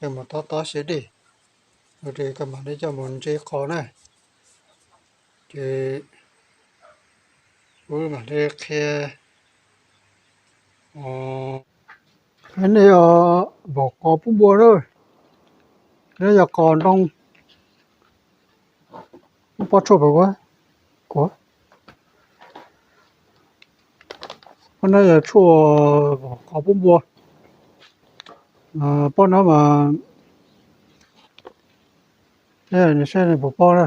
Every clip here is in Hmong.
Ces mus tob tob siab dej, ua ces kuv mam li coj mus ntse qos na. Ces kuv mam li qhia nej yog npaum qos pub npua na, nej yog qos ntoo, pob tshuaj pem kuv, kuv, nej yog tshuaj npaum qos pub npua, pob no mas, saib puas paub na.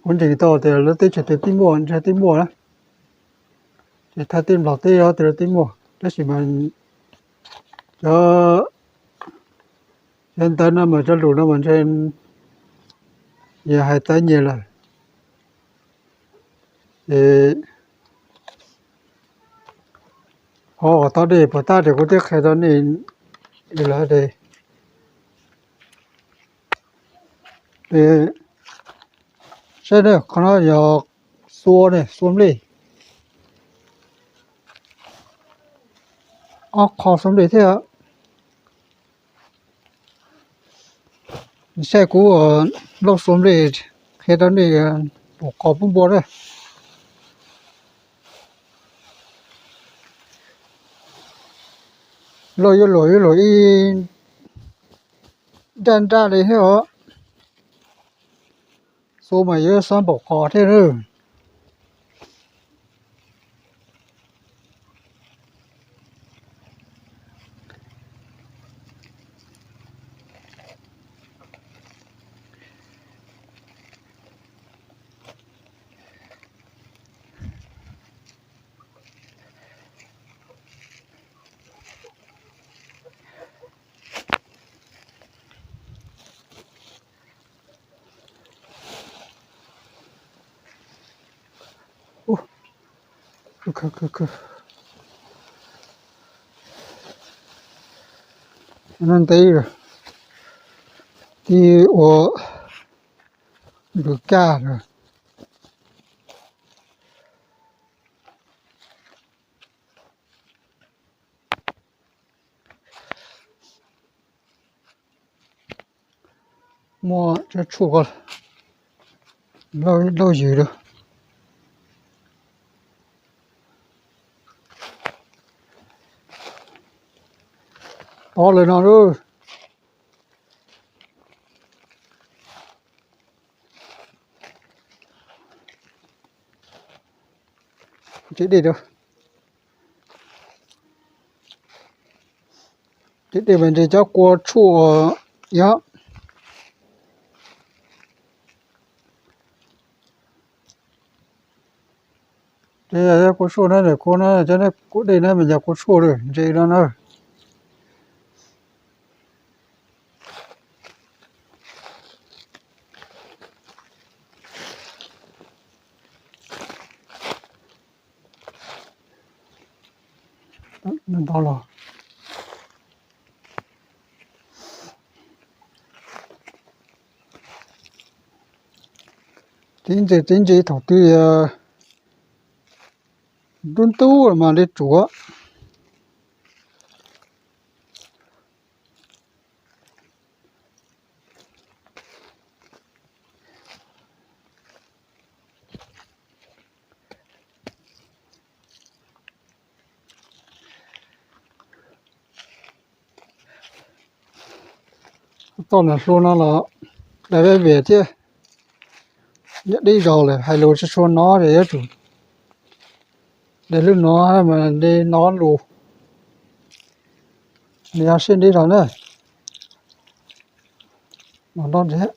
Kuv ntseeg tau tias lawv teb chaws twg twb muaj, ntshe twb muaj na, ces thaj teb Nplog teb os twb muaj, tab sis mas cov, cov ntawv no mas cov lus no mas ntshe yog hais txawv nyias lawm. Ces qhov uas tob dej puas tab ces kuv twb qhia rau nej lawm. Saib, qhov no yog xua ne, xua nplej, ob qho xua nplej thiab. Saib kuv lauj xua nplej qhia rau nej, npaum qos pub npua na. Lauj yuav luam yuav luam ib nraj nraj li thiab os. Xua mas yuav xob npaum qos thiab na. Ntev, tib ua lwm kaj lawm. Muaj tshuaj, lauj ywg lawm. Pov lawm no lauj. Tsev dej rau, tsev dej mas ntshe cov kua tshuaj yog. Ces yog kua tshuaj na, kua na, cov kua dej na mas yog kua tshuaj lawm, ntshe no na. Ntau los, txiv ntse txiv ntse thaum twg ntub ntub mas li tsuav. Txoj niag hlua no los dai vej vem thiab, nyob deb zog lawm hais lus tsis tshua hnov ces yuav tsum dai lub no mas li hnov lus. Nws yog siab ntev zog na, los nrov nrhiav.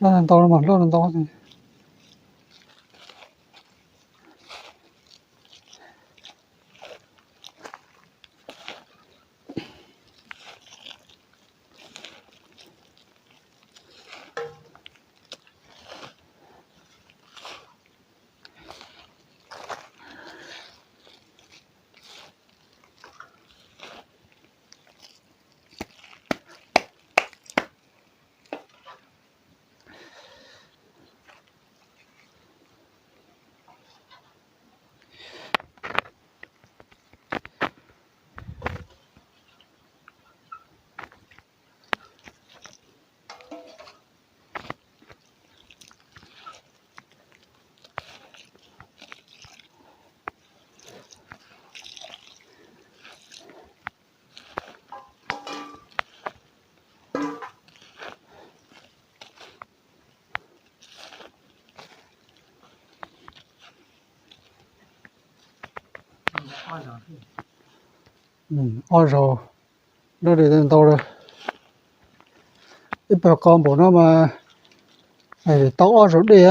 Loj ntau mas loj ntau. Ob zaug, ntau lawm. Ib pawg qos npaum no mas tau ob zaug dej,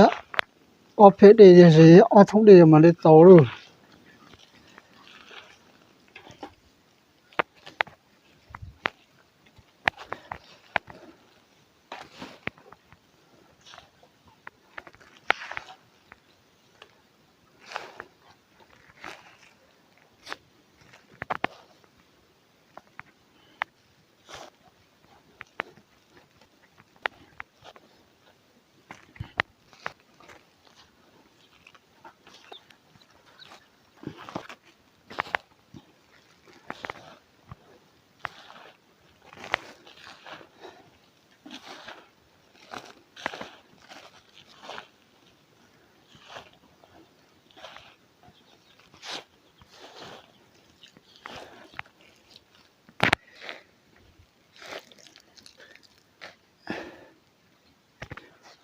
ob peb dej tiam sis ob thoob dej mas li tau lawm.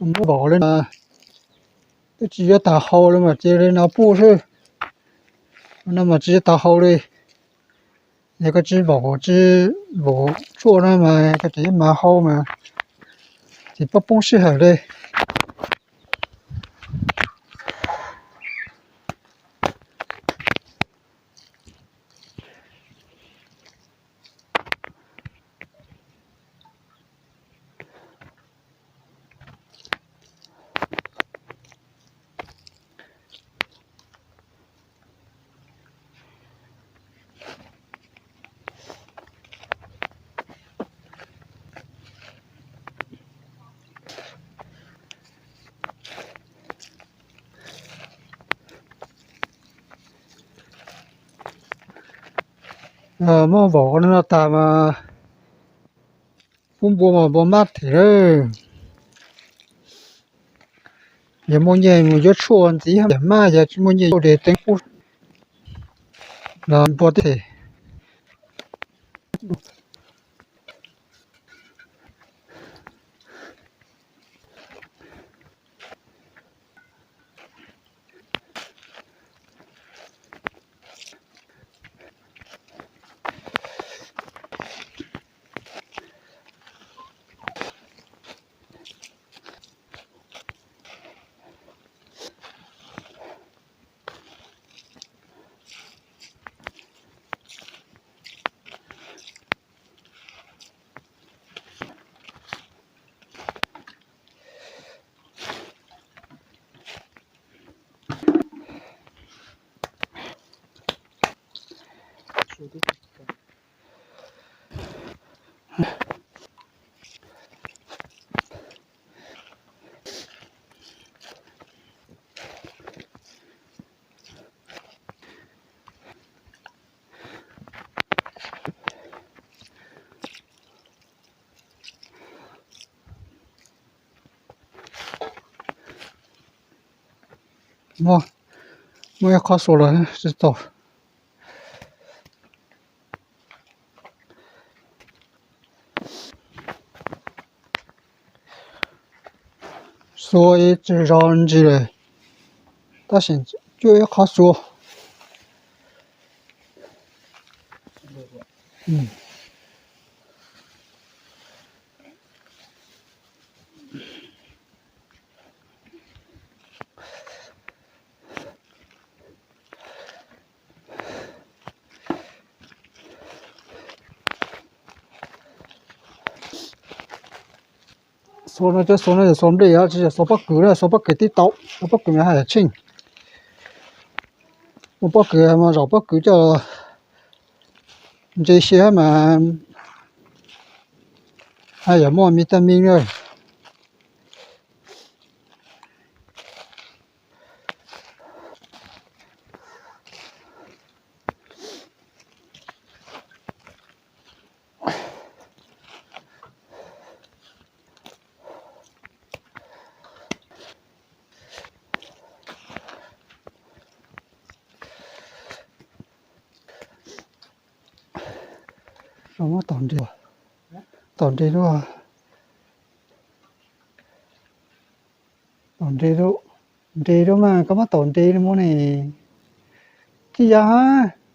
Muab vauv li no, twb tsis yuav tag hau li mas cia li no puj xwb. No mas tsis yuav tag hau li. Yog koj tsis vauv, tsis vauv tshuaj no mas koj tseem yuav mas hau mas tsis poob poob sij hawm li. Muab vauv no tag mas pub npua mas npua mab them lawm. Yog muaj nyiaj mus yuav tshuaj ntxiv, yog mab yog tsis muaj nyiaj yuav de teeb pub los npua tib them. Muaj, muaj ib qhov xuas los tsis tau. Xuas ib tsis zog ntsis lawm, tab sis cuaj ib qhov xuas. Xuas no cov xuas no yog xuas nplej, tsis yog xuas pob kws na, xuas pob kws tib tau, xuas pob kws mas haj yam tsheej. Ua pob kws mas zaum pob kws coj ntse xyab mas haj yam muaj vitamin na. Muab tom nres, tom nres lub, tom nres lub, nres lub mas koj muab tom nres li muab ne, tib yam hab.